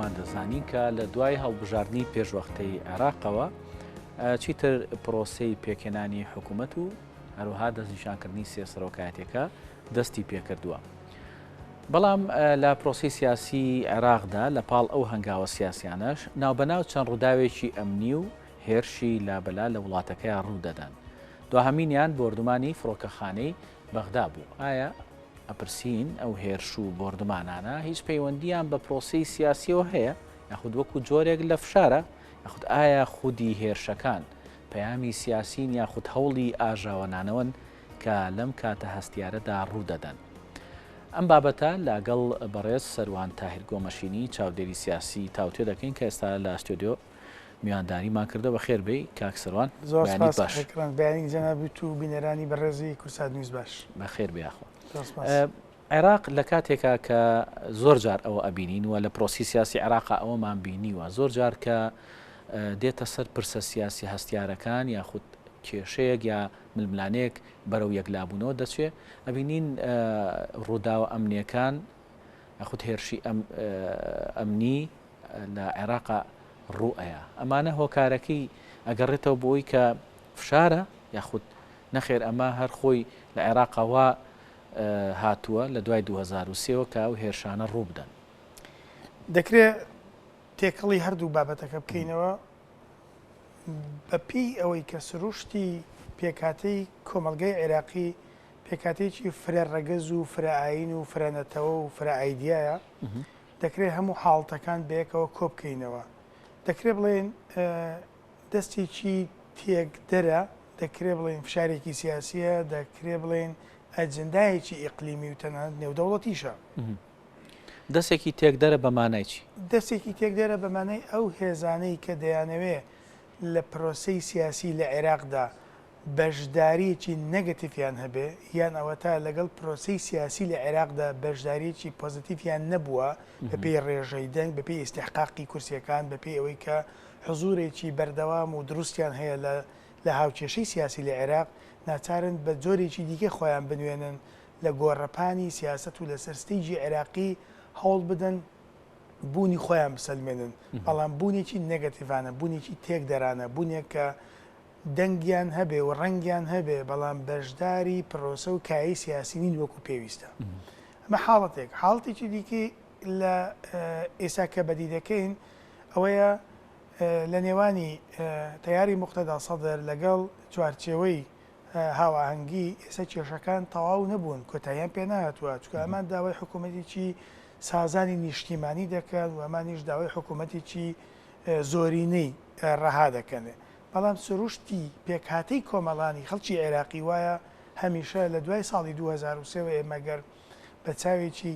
هەمومان دەزانین کە لە دوای هەڵبژاردنی پێشوەختەی عێراقەوە چیتر پرۆسەی پێکهێنانی حکوومەت و هەروەها دەستنیشانکردنی سێ سەرۆکایەتەکە دەستی پێکردووە. بەڵام لە پرۆسەی سیاسی عێراقدا لە پاڵ ئەو هەنگاوە سیاسیانەش ناوبەناو چەند ڕووداوێکی ئەمنی و هێرشی لابەلا لە وڵاتەکەیا ڕوو دەدەن. دواهەمینیان بۆردومانی فڕۆکەخانەی بەغدا بوو. ئایا ئەپرسین ئەو هێرش و بۆردومانانە هیچ پەیوەندییان بە پرۆسەی سیاسیەوە هەیە یاخود وەکو جۆرێک لە فشارە یاخود ئایا خودی هێرشەکان پەیامی سیاسین یاخود هەوڵی ئاژاوەنانەوەن کە لەم کاتە هەستیارەدا ڕوو دەدەن؟ ئەم بابەتە لەگەڵ بەڕێز سەروان تاهیر گۆمەشینی چاودێری سیاسی تاوتوێ دەکەین کە ئێستا لە ستۆدیۆ میوانداریمان کردووە. بەخێر بێی کاک سەروان. زۆر بەیانیت سپاس باش. کاک ڕەنج. بەیانی جەنابت و بینەرانی بەڕێزی کوردسات نیوز باش. بەخێر بێی یاخوا. زۆر سپاس. عێراق لە کاتێکا کە زۆر جار ئەوە ئەبینین و لە پرۆسی سیاسی عێراقا ئەوەمان بینیوە زۆر جار کە دێتە سەر پرسە سیاسی هەستیارەکان یاخود کێشەیەک یا ململانێک بەرەو یەکلابوونەوە دەچێ ئەبینین ڕووداوە ئەمنیەکان یاخود هێرشی ئەمنی لە عێراقا ڕوو ئەیا ئەمانە هۆکارەکەی ئەگەڕێتەوە بۆی کە فشارە یاخود نەخێر ئەمە هەر خۆی لە عێراقا وا هاتووە لە دوای 2003 وە کە ئەو هێرشانە ڕوو بدەن. دەکرێ تێکەڵی هەردوو بابەتەکە بکەینەوە بە پێی ئەوەی کە سروشتی پێکهاتەی کۆمەڵگەی عێراقی پێکهاتەیەکی فرە ڕەگەز و فرە ئایین و فرە نەتەوە و فرە ئایدیایە دەکرێت هەموو حاڵتەکان بەیەکەوە کۆبکەینەوە. دەکرێت بڵێین دەستێکی تێکدەرە، دەکرێت بڵێین فشارێکی سیاسییە، دەکرێت بڵێین ئەجندایەکی ئیقلیمی و تەنانەت نێودەوڵەتیشە. دەستێکی تێکدەرە بە مانای چی؟ دەستێکی تێکدەرە بە مانای ئەو هێزانەی کە دەیانەوێت لە پرۆسەی سیاسی لە عێراقدا بەشدارییەکی نێگەتیڤیان هەبێ یان ئەوەتا لەگەڵ پرۆسەی سیاسی لە عێراقدا بەشدارییەکی پۆزەتیڤیان نەبووە بەپێی ڕێژەی دەنگ، بەپێی ئیستیحقاقی کورسییەکان، بەپێی ئەوەی کە حزوورێکی بەردەوام و دروستیان هەیە لە لە هاوکێشەی سیاسی لە عێراق، ناچارن بە جۆرێکی دیکە خۆیان بنوێنن لە گۆڕەپانی سیاسەت و لەسەر ستەیجی عێراقی هەوڵ بدەن بوونی خۆیان بسەلمێنن، بەڵام بوونێکی نێگەتیڤانە، بوونێکی تێکدەرانە، بوونێک کە دەنگیان هەبێ و ڕەنگیان هەبێ بەڵام بەشداری پرۆسە و کایەی سیاسی نین وەکو پێویستە. ئەمە حاڵەتێک. حاڵەتێکی دیکەی لە ئێستا کە بەدی دەکەین ئەوەیە لە نێوانی تەیاری موقتەدا سەدر لەگەڵ چوارچێوەی هاوئاهەنگی ئێستا کێشەکان تەواو نەبوون، کۆتاییان پێ نەهاتووە، چونکە ئەمان داوای حکوومەتێکی سازانی نیشتیمانی دەکەن و ئەمانیش داوای حکوومەتێکی زۆرینەی ڕەها دەکەن. بەڵام سروشتی پێکهاتەی کۆمەڵانی خەڵکی عێراقی وایە هەمیشە لە دوای ساڵی 2003 وە ئێمە گەر بە چاوێکی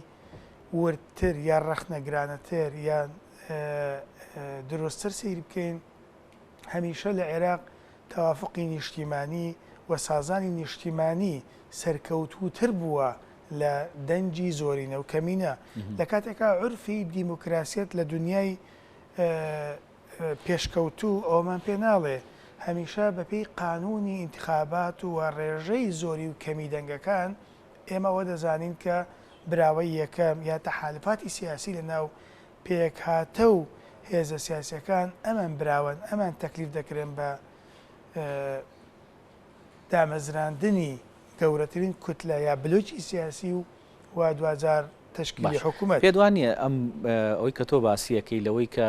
وردتر یا ڕەخنەگرانەتر یان دروستتر سەیر بکەین هەمیشە لە عێراق تەوافقی نیشتیمانی و سازانی نیشتیمانی سەرکەوتووتر بووە لە دەنگی زۆرینە و کەمینە لە کاتێکا عورفی دیموکراسیەت لە دنیای پێشکەوتوو ئەوەمان پێ ناڵێ، هەمیشە بە پێی قانوونی ئینتخابات و ڕێژەی زۆری و کەمی دەنگەکان، ئێمە ئەوە دەزانین کە براوەی یەکەم یا تەحالفاتی سیاسی لە ناو پێکهاتە و هێزە سیاسیەکان ئەمان براوەن، ئەمان تەکلیف دەکرێن بە دامەزراندنی گەورەترین کوتلە یا بلۆکی سیاسی و و دواجار تەشکیلی باش حکومەت. پێت وا نییە ئەم ئەوەی کە تۆ باسیەکەی لەوەی کە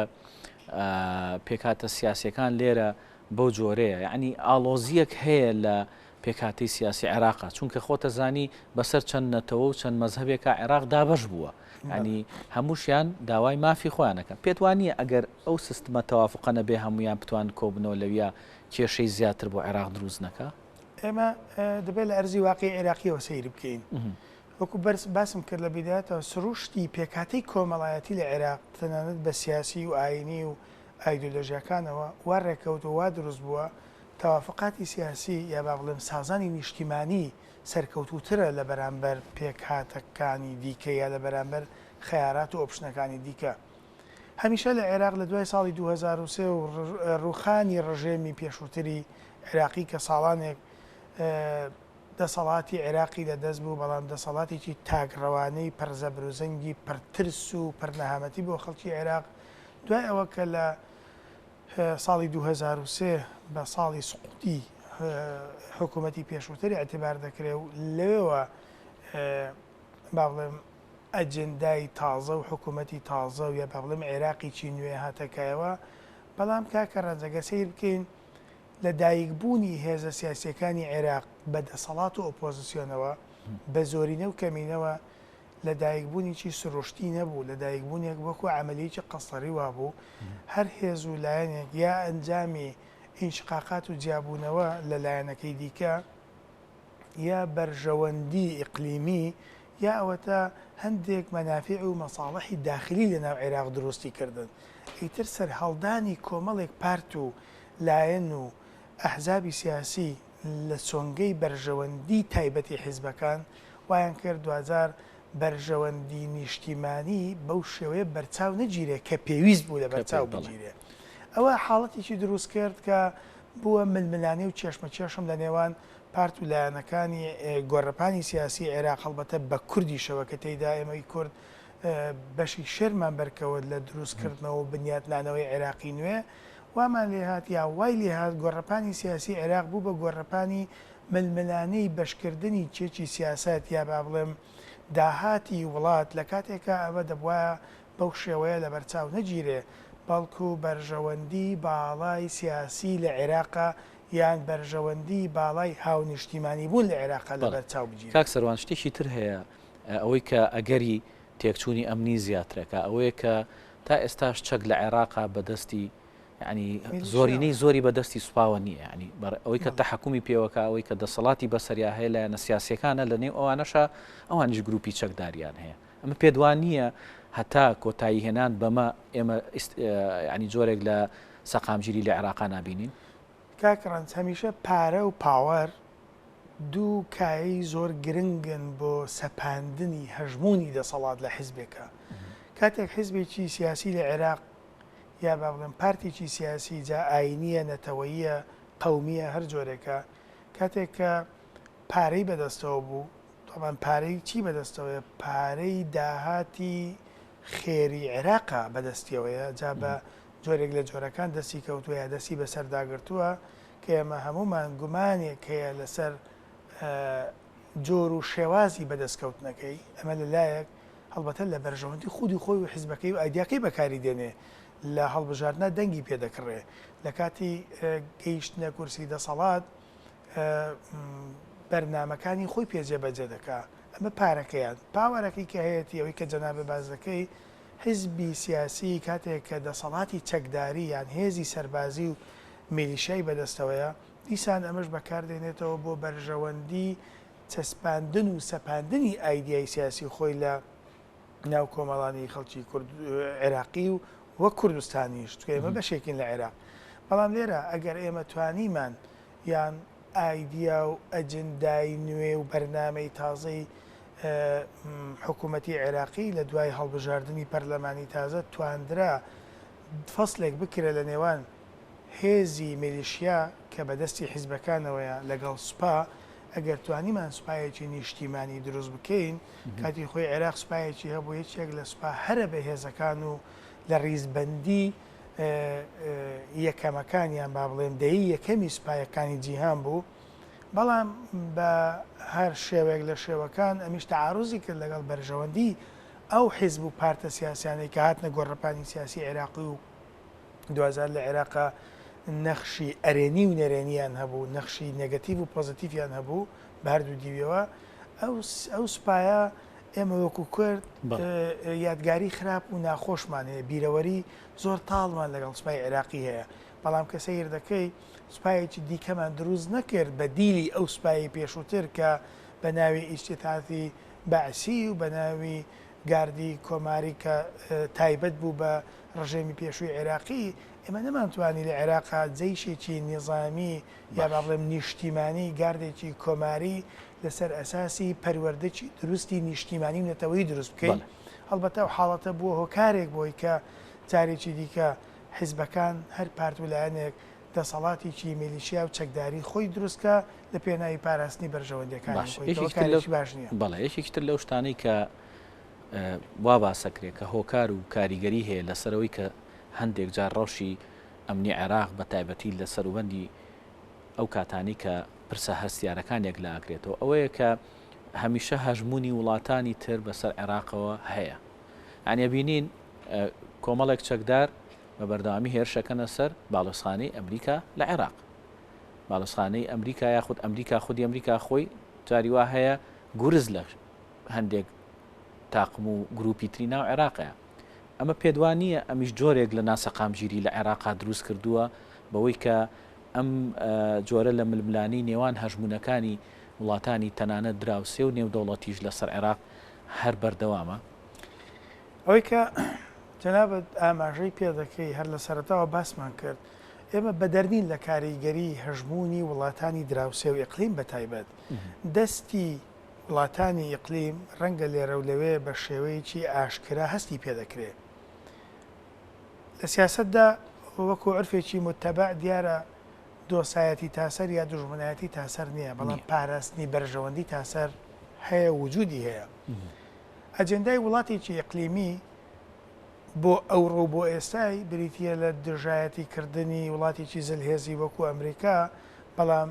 پێکهاتە سیاسیەکان لێرە بەو جۆرەیە یعنی ئاڵۆزیەک هەیە لە پێکهاتەی سیاسی عێراقا چونکە خۆتەزانی بەسەر چەند نەتەوە و چەند مەزهەبێکا عێراق دابەش بووە ینی هەمووشیان داوای مافی خۆیان ئەکەن پێت وا نییە ئەگەر ئەو سیستمە تەوافقە نەبێ هەمویان بتوان کۆبنەوە لەویا کێشەی زیاتر بۆ عێراق دروست نەکا؟ ئێمە دەبێت لە ئەرزی واقعی عێراقیەوە سەیر بکەین. وەکو بەرز باسم کرد لە بیدایەتەوە سروشتی پێکهاتەی کۆمەڵایەتی لە عێراق تەنانەت بە سیاسی و ئایینی و ئایدۆلۆژیاکانەوە وا ڕێکەوت و وا دروست بووە تەوافقاتی سیاسی یا با بڵێم سازانی نیشتیمانی سەرکەوتووترە لە بەرامبەر پێکهاتەکانی دیکە یا لە بەرامبەر خەیارات و ئۆپشنەکانی دیکە. هەمیشە لە عێراق لە دوای ساڵی 2003 و ڕووخانی ڕژێمی پێشووتری عێراقی کە ساڵانێک. دەسەڵاتی عێراقی لە دەست بوو، بەڵام دەسەڵاتێکی تاکڕەوانەی پڕ زەبروزەنگی پڕ ترس و پڕ نەهامەتی بۆ خەڵکی عێراق، دوای ئەوە کە لە ساڵی 2003 بە ساڵی سقوتی حکوومەتی پێشووتر ئیعتیبار دەکرێ و لەوێوە با بڵێم ئەجندای تازە و حکوومەتی تازە و یا با بڵێم عێراقێکی نوێ هاتە کایەوە، بەڵام کاکە ڕەنج ئەگەر سەیر بکەین لە دایکبوونی هێزە سیاسییەکانی عێراق بە دەسەڵات و ئۆپۆزسیۆنەوە، بە زۆرینە و کەمینەوە، لە دایکبوونێکی سروشتی نەبوو، لە دایکبوونێک وەکو عەمەلیەکی قەسەری وابوو، هەر هێز و لایەنێک یا ئەنجامی ئینشقاقات و جیابوونەوە لە لایەنەکەی دیکە، یا بەرژەوەندی ئیقلیمی یا ئەوەتا هەندێک مەنافیع و مەساڵحی داخلی لە ناو عێراق دروستی کردن. ئیتر سەرهەڵدانی کۆمەڵێک پارت و لایەن و ئەحزابی سیاسی لە سۆنگەی بەرژەوەندی تایبەتی حیزبەکان وایان کرد دواجار بەرژەوەندی نیشتیمانی بەو شێوەیە بەرچاو نەگیرێ کە پێویست بوو لە بەرچاو بگیرێ. ئەوە حاڵەتێکی دروست کرد کە بووە ململانێ و کێشمەکێشم لە نێوان پارت و لایەنەکانی گۆڕەپانی سیاسی عێراق هەڵبەتە بە کوردیشەوە کە تێیدا ئێمەی کورد بەشی شێرمان بەرکەوت لە دروستکردنەوە و بنیاتنانەوەی عێراقی نوێ وامان لێهات یا وای لێهات گۆڕەپانی سیاسی عێراق بوو بە گۆڕەپانی ململانێی بەشکردنی کێکی سیاسەت یا با بڵێم داهاتی وڵات لە کاتێکا ئەمە دەبوایە بەو شێوەیە لەبەرچاو نەگیرێ بەڵکو بەرژەوەندی باڵای سیاسی لە عێراقا یان بەرژەوەندی باڵای هاونیشتیمانی بوون لە عێراقا بەڵێ لەبەرچاو بگیرێ. کاک سەروان شتێکی تر هەیە ئەوەی کە ئەگەری تێکچوونی ئەمنی زیاترەکا ئەوەیە کە تا ئێستاش چەک لە عێراقا بە دەستی یانی زۆرینەی زۆری بە دەستی سوپاوە نییە یانی ئەوەی کە تەحەکومی پێوەکە ئەوەی کە دەسەڵاتی بەسەریا هەیە لایەنە سیاسیەکانە لە نێو ئەوانەشا ئەوانیش گروپی چەکداریان هەیە ئەمە پێت وا نییە هەتا کۆتایی هێنان بەمە ئێمە ینی جۆرێک لە سەقامگیری لە عێراقا نابینین؟ کاک ڕەنج هەمیشە پارە و power دوو کایەی زۆر گرنگن بۆ سەپاندنی هەژموونی دەسەڵات لە حیزبێکا. کاتێک حیزبێکی سیاسی لە عێراق یا با بڵێم پارتێکی سیاسی جا ئاینییە، نەتەوەییە، قەومییە هەر جۆرێکە، کاتێک کە پارەی بەدەستەوە بوو، تەبعەن پارەی چی بەدەستەوەیە؟ پارەی داهاتی خێری عێراقە بەدەستیەوەیە، جا بە جۆرێک لە جۆرەکان دەستی کەوتووە یا دەستی بەسەردا گرتووە، کە ئێمە هەموومان گومانێک هەیە لەسەر جۆر و شێوازی بەدەستکەوتنەکەی، ئەمە لە لایەک، هەڵبەتە لە بەرژەوەندی خودی خۆی و حیزبەکەی و ئایدیاکەی بەکاری دێنێ، لە هەڵبژاردنا دەنگی پێ دەکڕێ، لە کاتی گەیشتنە کورسی دەسەڵات بەرنامەکانی خۆی پێ جێبەجێ دەکا، ئەمە پارەکەیان، power ەکەی کە هەیەتی، ئەوەی کە جەنابت باس دەکەی، حیزبی سیاسی کاتێک کە دەسەڵاتی چەکداری یان هێزی سەربازی و میلیشیای بەدەستەوەیە، دیسان ئەمەش بەکاردێنێتەوە بۆ بەرژەوەندی چەسپاندن و سەپاندنی ئایدیای سیاسی خۆی لە ناو کۆمەڵانی خەڵکی کورد عێراقی و وەک کوردستانیش، چونکە ئێمە بەشێکین لە عێراق. بەڵام لێرە ئەگەر ئێمە توانیمان یان ئایدیا و ئەجندای نوێ و بەرنامەی تازەی حکوومەتی عێراقی لە دوای هەڵبژاردنی پەرلەمانی تازە تواندرا فەسلێک بکرێت لە نێوان هێزی میلیشیا کە بە دەستی حیزبەکانەوەیە لەگەڵ سوپا، ئەگەر توانیمان سوپایەکی نیشتیمانی دروست بکەین، کاتی خۆی عێراق سوپایەکی هەبوو یەکێک لە سوپا هەرە بەهێزەکان و لە ڕیزبەندی یەکەمەکان یان با بڵێم دەی یەکەمی سوپایەکانی جیهان بوو، بەڵام بە هەر شێوەیەک لە شێوەکان ئەمیش تەعاروزی کرد لەگەڵ بەرژەوەندی ئەو حیزب و پارتە سیاسیانەی کە هاتنە گۆڕەپانی سیاسی عێراقی و دواجار لە عێراقا نەخشی ئەرێنی و نەرێنیان هەبوو، نەخشی negative و positive یان هەبوو بە هەردوو دیویەوە. ئەو سوپایە ئێمە وەکو کورد یادگاری خراپ و ناخۆشمان هەیە، بیرەوەری زۆر تاڵمان لەگەڵ سوپای عێراقی هەیە، بەڵام کە سەیر دەکەی سوپایەکی دیکەمان دروست نەکرد بە دیلی ئەو سوپایەی پێشووتر کە بە ناوی ئیجتیثاثی بەعسی و بە ناوی گاردی کۆماری کە تایبەت بوو بە ڕژێمی پێشووی عێراقی، ئێمە نەمانتوانی لە عێراقا جەیشێکی نیزامی یا با بڵێم نیشتیمانی، گاردێکی کۆماری لەسەر ئەساسی پەروەردەکی دروستی نیشتیمانی و نەتەوەیی دروست بکەین. هەڵبەتە ئەو حاڵەتە بووە هۆکارێک بۆی کە جارێکی دیکە حیزبەکان هەر پارت و لایەنێک. دەسەڵاتێکی میلیشیا و چەکداری خۆی دروست کا لە پێناوی پاراستنی بەرژەوەندیەکانی باش خۆی کە یەکێکی تر لەو کارێکی باش نیە. بەڵێ یەکێکی تر لەو شتانەی کە وا باسەکرێ کە هۆکار و کاریگەری هەیە لەسەر ئەوەی کە هەندێک جار ڕەوشی ئەمنی عێراق بە تایبەتی لە سەروبەندی ئەو کاتانەی کە پرسە هەستیارەکان یەکلا ئەکرێتەوە ئەوەیە کە هەمیشە هەژموونی وڵاتانی تر بەسەر عێراقەوە هەیە یانی ئەبینین کۆمەڵێک چەکدار بە بەردەوامی هێرش ئەکەنە سەر باڵیۆزخانەی ئەمریکا لە عێراق. باڵیۆزخانەی ئەمریکا یاخود ئەمریکا خودی ئەمریکا خۆی جاری وا هەیە گورز لە هەندێک تاقم و گروپی تری ناو عێراقەیە. ئەمە پێت وا نییە ئەمیش جۆرێک لە ناسەقامگیری لە عێراقا دروست کردووە بەوەی کە ئەم جۆرە لە ململانێی نێوان هەژموونەکانی وڵاتانی تەنانەت دراوسێ و نێودەوڵەتیش لەسەر عێراق هەر بەردەوامە؟ ئەوەی کە جەنابت ئاماژەی پێ دەکەی هەر لە سەرەتاوە باسمان کرد، ئێمە بەدەر نین لە کاریگەری هەژموونی وڵاتانی دراوسێ و ئیقلیم بە تایبەت. دەستی وڵاتانی ئیقلیم ڕەنگە لێرە و لەوێ بە شێوەیەکی ئاشکرا هەستی پێ دەکرێ. لە سیاسەتدا وەکوو عورفێکی موتەبەع دیارە دۆسایەتی تاسەر یا دوژمنایەتی تاسەر نییە، بەڵام پاراستنی بەرژەوەندی تاسەر هەیە و وجوودی هەیە. ئەجێندای وڵاتێکی ئیقلیمی بۆ ئەوڕۆ و بۆ ئێستای بریتییە لە دژایەتی کردنی وڵاتێکی زلهێزی وەکو ئەمریکا، بەڵام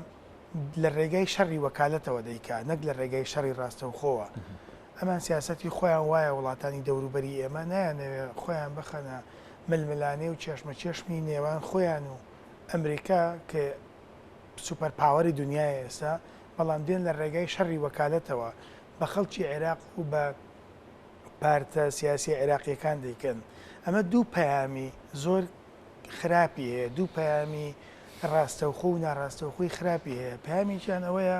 لە رێگای شەڕی وەکالەتەوە دەیکا نەک لە رێگای شەڕی راستەوخۆوە. ئەمان سیاسەتی خۆیان وایە وڵاتانی دەوروبەری ئێمە نایانەوێ خۆیان بخەنە ململانێ و کێشمەکێشمی نێوان خۆیان و ئەمریکا کە super power ی دنیایە ئێستا، بەڵام دێن لە رێگای شەڕی وەکالەتەوە بە خەڵکی عێراق و بە پارتە سیاسیە عێراقیەکان دەیکەن. ئەمە دوو پەیامی زۆر خراپی هەیە، دوو پەیامی ڕاستەوخۆ و ناڕاستەوخۆی خراپی هەیە. پەیامێکیان ئەوەیە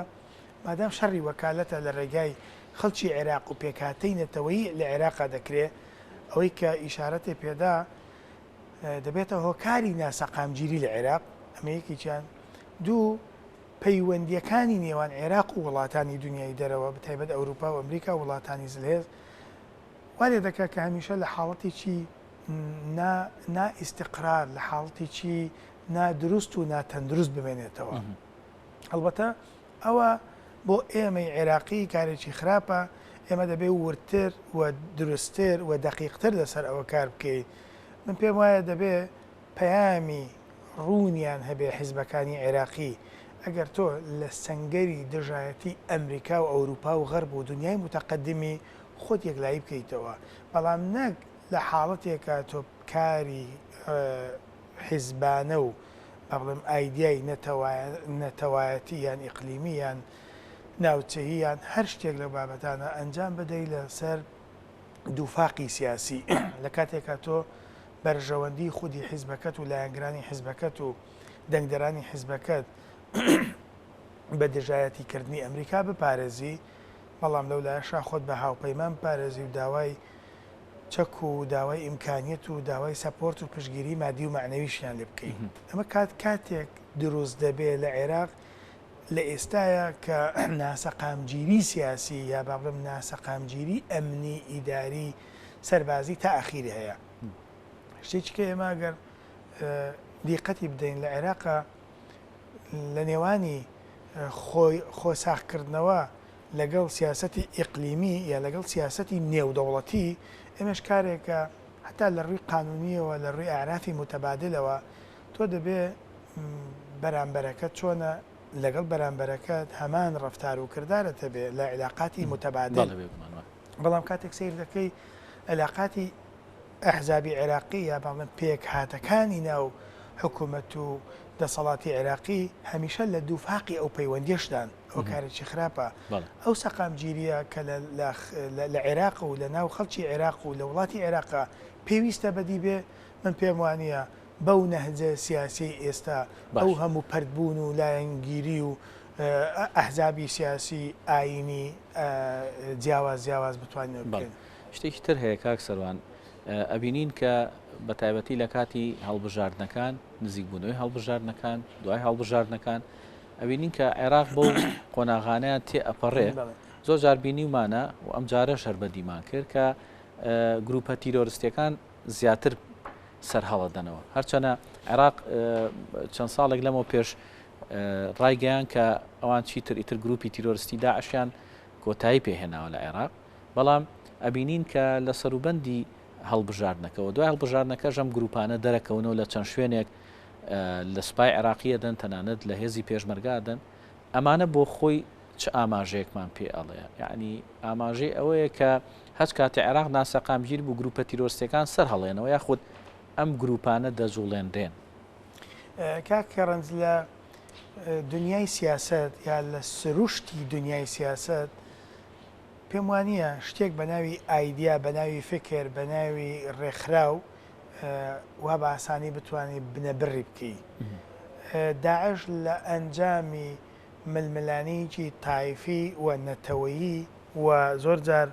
مادام شەڕی وەکالەتە لە ڕێگای خەڵکی عێراق و پێکهاتەی نەتەوەیی لە عێراقا دەکرێ، ئەوەی کە ئیشارەتێ پێدا دەبێتە هۆکاری ناسەقامگیری لە عێراق، ئەمە یەکێکیان. دوو، پەیوەندییەکانی نێوان عێراق و وڵاتانی دونیای دەرەوە بەتایبەت ئەوروپا و ئەمریکا و وڵاتانی زلهێز وا لێ دەکات کە هەمیشە لە حاڵەتێکی نا نا ئیستقرار لە حاڵەتێکی نا دروست و ناتەندروست بمێنێتەوە. ئەڵبەتە ئەوە بۆ ئێمەی عێراقی کارێکی خراپە، ئێمە دەبێ وردتر و دروستتر و دەقیقتر لەسەر ئەوە کار بکەین. من پێم وایە دەبێ پەیامی ڕوونیان هەبێ حیزبەکانی عێراقی، ئەگەر تۆ لە سەنگەری دژایەتی ئەمریکا و ئەوروپا و غەرب و دونیای موتەقەدیمی خۆت یەکلایی بکەیتەوە، بەڵام نەک لە حاڵەتێکا تۆ کاری حیزبانە و با بڵێم ئایدیای نەتەوایەتی یان ئیقلیمی یان ناوچەیی یان هەر شتێک لەو بابەتانە ئەنجام بدەی لەسەر دووفاقی سیاسی لە کاتێکا تۆ بەرژەوەندی خودی حیزبەکەت و لایەنگرانی حیزبەکەت و دەنگدەرانی حیزبەکەت بە دژایەتی کردنی ئەمریکا بپارێزی، بەڵام لەو لایەشا خۆت بە هاوپەیمان بپارێزی و داوای چەک و داوای ئیمکانیەت و داوای support و پشتگیری مادی و مەعنەویشیان لێ بکەی. ئەمە کات کاتێک دروست دەبێ لە عێراق لە ئێستایا کە ناسەقامگیری سیاسی یا با بڵێم ناسەقامگیری ئەمنی ئیداری سەربازی تا ئەخیر هەیە. شتێکی کە ئێمە گەر دیقەتی بدەین لە عێراقا لە نێوانی خۆی خۆ ساغکردنەوە لەگەڵ سیاسەتی ئیقلیمی یا لەگەڵ سیاسەتی نێودەوڵەتی ئێمەش کارێکە هەتا لە ڕووی قانونیەوە لە ڕووی ئەعرافی موتەبادلەوە تۆ دەبێ بەرامبەرەکەت چۆنە لەگەڵ بەرامبەرەکەت هەمان ڕەفتار و کردارت هەبێ لە عیلاقاتی موتەبادل. بەڵام کاتێک سەیر دەکەی عیلاقاتی ئەحزابی عێراقی یا با بڵێم پێکهاتەکانی ناو حکوومەت و دەسەڵاتی عێراقی هەمیشە لە دووفاقی ئەو پەیوەندیەشدان، ئەوە کارێکی خراپە. ئەو سەقامگیرییە کە لە عێراق و لە ناو خەڵکی عێراق و لە وڵاتی عێراقا پێویستە بەدی بێ، من پێم وانییە بەو نەهجە سیاسیەی ئێستا، ئەو هەموو پەرتبوون و لایەنگیری و ئەحزابی سیاسی ئایینی جیاواز جیاواز بتوانین ئەوە بکەین. شتێکی تر هەیە کاک سەروان، ئەبینین کە بە تایبەتی لە کاتی هەڵبژاردنەکان، نزیکبوونەوەی هەڵبژاردنەکان، دوای هەڵبژاردنەکان، ئەبینین کە عێراق بەو قۆناغانەیان تێ ئەپەڕێ. زۆر جار بینیومانە و ئەم جارەش هەر بەدیمان کرد کە گروپە تیرۆرستیەکان زیاتر سەرهەڵەدەنەوە. هەرچەنە عێراق چەند ساڵێک لەمەو پێش ڕایگەیان کە ئەوان چیتر ئیتر گروپی تیرۆرستی داعشیان کۆتایی پێهێناوە لە عێراق، بەڵام ئەبینین کە لە سەروبەندی هەڵبژاردنەکەوە دوای هەڵبژاردنەکەش ئەم گروپانە دەرەکەونەوە لە چەند شوێنێک لە سوپای عێراقی ئەدەن تەنانەت لە هێزی پێشمەرگە ئەدەن ئەمانە بۆ خۆی چ ئاماژەیەکمان پێ ئەڵێ یعنی ئاماژەی ئەوەیە کە هەچ کاتێ عێراق ناسەقامگیر بوو گروپە تیرۆرستیەکان سەر هەڵێنەوە یاخود ئەم گروپانە دەجوڵێنرێن. کاک کەڕەنج لە دنیای سیاسەت یا لە سروشتی دنیای سیاسەت پێم وانییە شتێک بە ناوی ئایدیا، بە ناوی فکر، بە ناوی ڕێکخراو وا بە ئاسانی بتوانی بنەبڕی بکەی. داعش لە ئەنجامی ململانێیەکی تایفی و نەتەوەیی و زۆر جار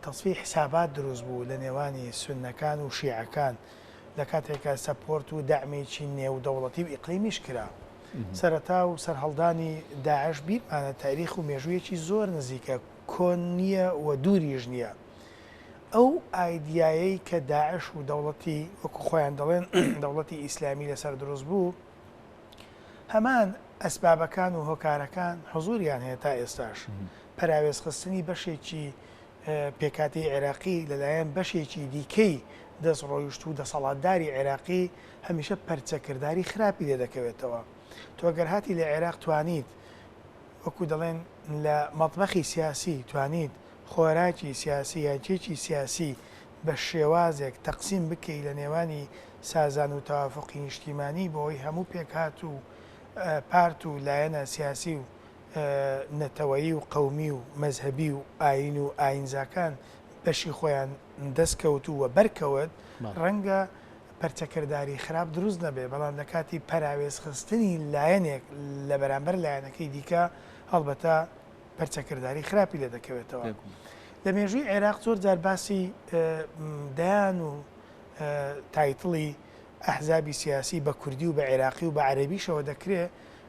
تەسفیەی حسابات دروست بوو لە نێوانی سوننەکان و شیعەکان لە کاتێکا support و دەعمێکی نێودەوڵەتی و ئیقلیمیش کرا. سەرەتا و سەرهەڵدانی داعش بیرمانە تاریخ و مێژوویەکی زۆر نزیکە، کۆن نییە و دووریش نییە. ئەو ئایدیایەی کە داعش و دەوڵەتی وەکو خۆیان دەڵێن دەوڵەتی ئیسلامی لەسەر دروست بوو، هەمان ئەسبابەکان و هۆکارەکان حزوریان هەیە تا ئێستاش. پەراوێزخستنی بەشێکی پێکهاتەی عێراقی لەلایەن بەشێکی دیکەی دەستڕۆیشتوو و دەسەڵاتداری عێراقی هەمیشە پەرچەکرداری خراپی لێ دەکەوێتەوە. تۆ گەر هاتی لە عێراق توانیت وەکو دەڵێن لە مەتبەخی سیاسی توانیت خۆراکی سیاسی یان کێکی سیاسی بە شێوازێک تەقسیم بکەی لە نێوانی سازان و تەوافوقی نیشتیمانی بۆ ئەوەی هەموو پێکهات و پارت و لایەنە سیاسی و نەتەوەیی و قەومی و مەزهەبی و ئایین و ئایینزاکان بەشی خۆیان دەست کەوت و وەبەر کەوت، ڕەنگە پەرچەکرداری خراپ دروست نەبێ، بەڵام لە کاتی پەراوێزخستنی لایەنێک لە بەرامبەر لایەنەکەی دیکە، هەڵبەتە پەرچەکرداری خراپی لێ دەکەوێتەوە. لە مێژووی عێراق زۆر جار باسی دەیان و title ی ئەحزابی سیاسی بە کوردی و بە عێراقی و بە عەرەبیشەوە دەکرێ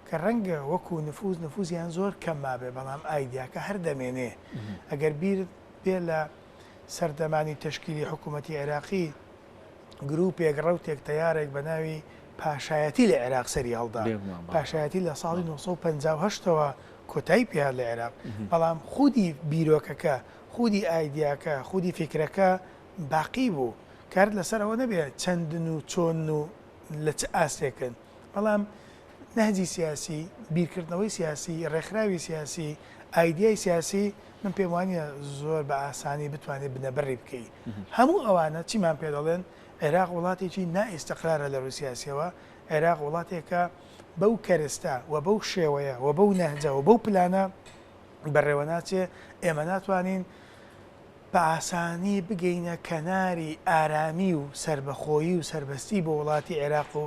کە ڕەنگە وەکوو نفوز نفوزیان زۆر کەم مابێ بەڵام ئایدیاکە هەر دەمێنێ. ئەگەر بیرت بێ لە سەردەمانی تەشکیلی حکوومەتی عێراقی گرووپێک، ڕەوتێک، تەیارێک بە ناوی پاشایەتی لە عێراق سەری هەڵدا. پاشایەتی لە ساڵی 958 ەوە کۆتایی پێهات لە عێراق. بەڵام خودی بیرۆکەکە، خودی ئایدیاکە، خودی فیکرەکە باقی بوو. کارت لەسەر ئەوە نەبێ چەندن و چۆنن و لە چ ئاستێکن. بەڵام نەهجی سیاسی، بیرکردنەوەی سیاسی، ڕێکخراوی سیاسی، ئایدیای سیاسی من پێم وانییە زۆر بە ئاسانی بتوانێت بنەبڕی بکەی. هەموو ئەوانە چیمان پێ دەڵێن؟ عێراق وڵاتێکی نائیستقرارە لە ڕووی سیاسییەوە، عێراق وڵاتێکە بەو کەرستە و بەو شێوەیە و بەو نەهجە و بەو پلانە بەڕێوەناچێ، ئێمە ناتوانین بە ئاسانی بگەینە کەناری ئارامی و سەربەخۆیی و سەربەستی بۆ وڵاتی عێراق و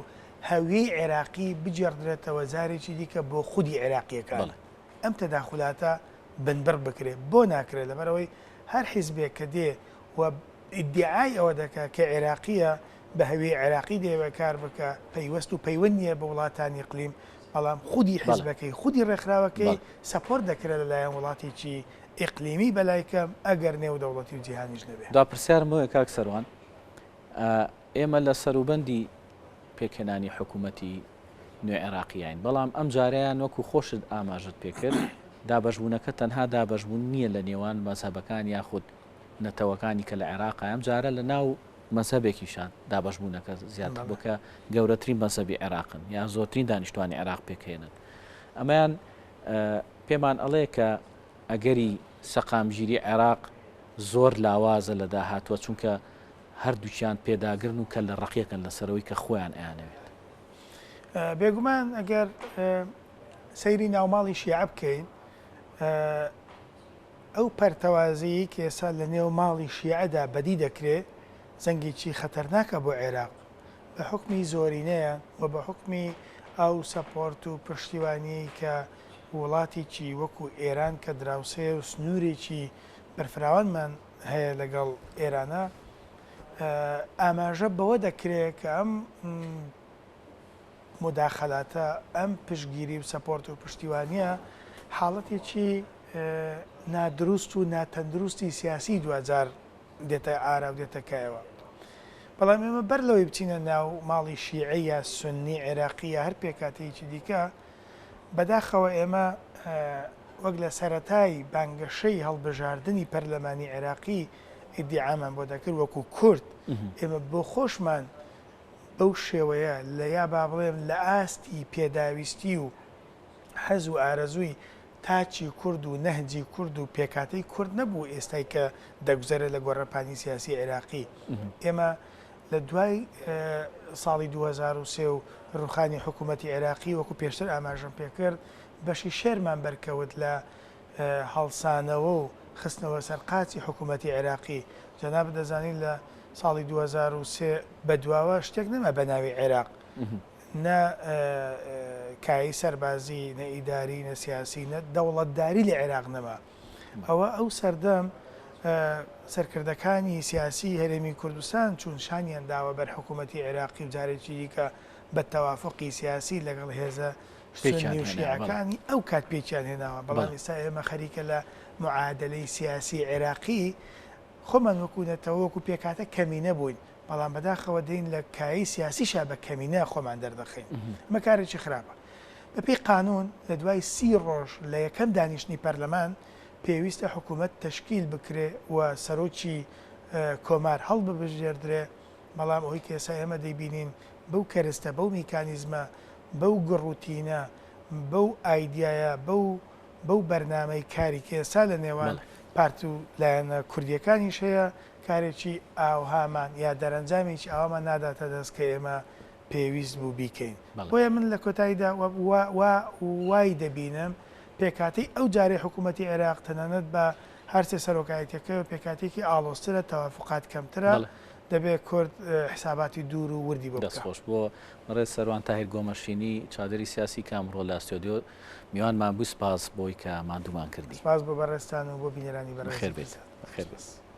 هەویەی عێراقی بگێڕدرێتەوە جارێکی دیکە بۆ خودی عێراقییەکان. ئەم تەداخولاتە بنبڕ بکرێ. بۆ ناکرێ؟ لەبەرئەوەی هەر حیزبێک کە دێ و ئیدیعای ئەوە دەکا کە عێراقییە، بە هەویەی عێراقی دەیەوێ کار بکا، پەیوەست و پەیوەند نییە بە وڵاتانی ئیقلیم، بەڵام خودی حیزبەکەی، خودی ڕێکخراوەکەی support دەکرێ لەلایەن وڵاتێکی ئیقلیمی بەلای کەم ئەگەر نێودەوڵەتی و جیهانیش نەبێ. دوا پرسیارم بۆیە کاک سەروان، ئێمە لە سەروبەندی پێکهێنانی حکوومەتی نوێ عێراقیین، بەڵام ئەم جارەیان وەکو خۆشت ئاماژەت پێکرد، دابەشبوونەکە تەنها دابەشبوون نییە لە نێوان مەزهەبەکان یاخود نەتەوەکانی کە لە عێراقە، ئەم جارە لە ناو مەزهەبێکیشا دابەشبوونەکە زیاتر بووە کە گەورەترین مەزهەبی عێراقن یا زۆرترین دانیشتوانی عێراق پێکهێنن. ئەمەیان پێمان ئەڵێ کە ئەگەری سەقامگیری عێراق زۆر لاوازە لە داهاتووە، چونکە هەردووکیان پێداگرن و کەللە ڕەقیەکەن لەسەر ئەوەی کە خۆیان ئەیانەوێت. بێگومان ئەگەر سەیری ناوماڵی شیعە بکەین، ئەو پەرتەوازەیی کە ئێستا لە نێو ماڵی شیعەدا بەدی دەکرێ، زەنگێکی خەتەرناکە بۆ عێراق. بە حوکمی زۆرینەیان و بە حوکمی ئەو support و پشتیوانییەی کە وڵاتێکی وەکو ئێران کە دراوسێیە و سنوورێکی بەرفراوانمان هەیە لەگەڵ ئێرانە، ئاماژە بەوە دەکرێ کە ئەم موداخەلاتە، ئەم پشتگیری و support و پشتیوانییە حاڵەتێکی نادروست و ناتەندروستی سیاسی دواجار دێتە ئارا و دێتە کایەوە. بەڵام ئێمە بەر لەوەی بچینە ناو ماڵی شیعە یا سوننی عێراقی یا هەر پێکهاتەیەکی دیکە، بەداخەوە ئێمە وەک لە سەرەتای بانگەشەی هەڵبژاردنی پەرلەمانی عێراقی ئیدیعامان بۆ دەکرد وەکو کورد ئێمە بۆ خۆشمان بەو شێوەیە لە یا با بڵێم لە ئاستی پێداویستی و حەز و ئارەزووی تاکی کورد و نەهجی کورد و پێکهاتەی کورد نەبوو ئێستای کە دەگوزەرێت لە گۆڕەپانی سیاسی عێراقی. ئێمە لە دوای ساڵی 2003 و ڕوخانی حکوومەتی عێراقی وەکو پێشتر ئاماژەم پێکرد بەشی شێرمان بەرکەوت لە هەڵسانەوە و خستنەوە سەر قاچی حکوومەتی عێراقی. جەنابت دەزانین لە ساڵی 2003 بەدواوە شتێک نەما بە ناوی عێراق. نە کایەی سەربازی، نە ئیداری، نە سیاسی، نە دەوڵەتداری لە عێراق نەما. ئەوە ئەو سەردەم سەرکردەکانی سیاسی هەرێمی کوردستان چوون شانیان داوە بەر حکوومەتی عێراقی و جارێکی دیکە بە تەوافوقی سیاسی لەگەڵ هێزە سوننی و شیعەکانی ئەو کات پێکیان هێناوە. بەڵام ئێستا ئێمە خەریکە لە معادەلەی سیاسی عێراقی خۆمان وەکوو نەتەوە، وەکوو پێکهاتە کەمینە بووین. بەڵام بەداخەوە دێین لە کایەی سیاسیشا بە کەمینە خۆمان دەردەخەین. ئەمە کارێکی خراپە. بەپێی قانوون لە دوای سی ڕۆژ لە یەکەم دانیشتنی پەرلەمان پێویستە حکوومەت تەشکیل بکرێ و سەرۆکی کۆمار هەڵببژێردرێ، بەڵام ئەوەی کە ئێستا ئێمە دەیبینین بەو کەرستە، بەو میکانیزمە، بەو گڕوتینە، بەو ئایدیایە، بەو بەو بەرنامەی کاری کە ئێستا لە نێوان پارت و لایەنە کوردییەکانیش هەیە، کارێکی ئاوهامان یا دەرەنجامێکی ئاوامان ناداتە دەست کە ئێمە پێویست بوو بیکەین. بۆیە من لە کۆتاییدا وای دەبینم پێکهاتەی ئەو جارەی حکوومەتی عێراق تەنانەت بە هەرسێ سەرۆکایەتیەکەیەوە پێکهاتەیەکی ئاڵۆزترە، تەوافوقات کەمترە، دەبێ کورد حساباتی دوور و وردی بۆ بکا. دەست خۆش بۆ بەڕێز سەروان تاهیر گۆمەشینی چاودێری سیاسی کە ئەمڕۆ لە ستۆدیۆ میوانمان بوو سپاس بۆی کە ماندوومان کردی. سپاس بۆ بەڕێزتان و بۆ بینەرانی بەڕێزی بەخێر بێیت. بەخێر بێیت.